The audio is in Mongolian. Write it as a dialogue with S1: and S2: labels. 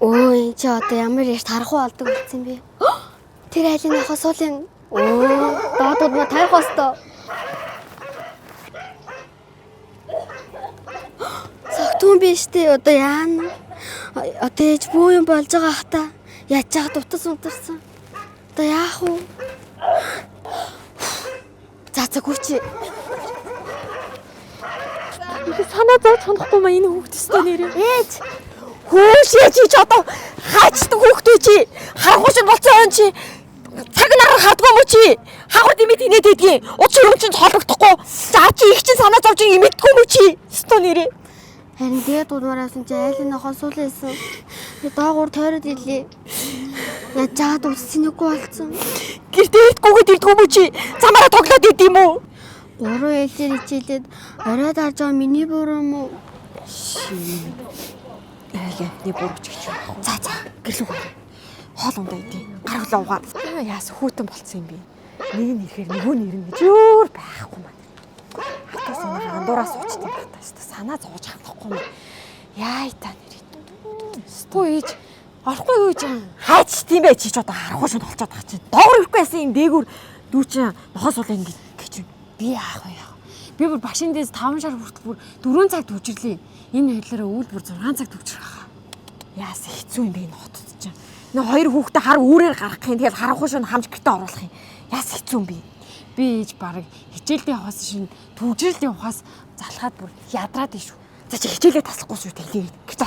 S1: Өө энэ чи одоо ямар яш тарахгүй болдог болсон юм бэ? Тэр айлын нохоо суулын. Өө доодууд маа тарих баста. Согтун биш үү? Одоо яана? Одоо ээж бүү юм болж байгаа ах та. Яаж яагаад утас унтарсан? Одоо яах вэ? За за гүчи.
S2: Санаа зовж хонхгүй маа энэ хүүхд өстой нэрээ.
S1: Ээж
S2: Хүүшээ чи ч одоо хаачдаг хүүхдээ чи харахгүй шин болцсон юм чи цаг нар хардгүй юм уу чи хавар димэд инээд идэгин уд шөрөм чин холбогдохгүй за чи их чин санаа зовж имэдгүй юм уу чи өстой нэрээ.
S1: Харин дээд удмаараас чи айлын нохоо суулсан. Би доогуур тойроод ирлээ. Яаж яагаад утас цэнэггүй болцсон.
S2: Гэртээ ирдгүүгээд ирдгүй юм уу чи замаараа тоглоод идэм юм уу?
S1: Гурван ээлжээр хичээлээд орой дарж байгаа миний буруу юм уу?
S2: Айл амтны бурууч гэж юу. За за гэрлүү гоо. Хоол ундаа идэв. Гар хүлээ угаа. Яас хүүтэн болцсон юм бэ? Нэг нь ирэхээр нөгөө нь ирнэ гэж өөр байхгүй маань. Хатаас энэ андуураа суучтай байх та. Өстө санаа зовж ханахгүй юм. Яа та нэр. Өстөө ээж орохгүй юу гэж. Хайч тийм бэ чи ч одоо харахгүй шууд болцоод байгаа чинь. Доогор ирэхгүй байсан юм дээгүүр дүү чинь нохоо суулаа ингэ гэж.
S3: Би яах вэ яах вэ? Би бүр багшин дээс 5 шар хүртэл бүр 4 цаг төвчрлээ. Энэ байдлаараа өвөл бүр 6 цаг төвчрөх хаа.
S2: Яас хэцүү юм бэ энэ хотод чинь. Нэ хоёр хүүхдээ хар үүрээр гаргах юм. Тэгэл харахгүй шууд хамж гэртээ оруулах юм. Яас хэцүү юм бэ?
S3: Би ээж баг хичээлдээ явахаас шин төвчрэлд явахаас залхаад бүр ядраад иш шүү.
S2: За чи хичээлээ таслахгүй шүү тэглээ гэж.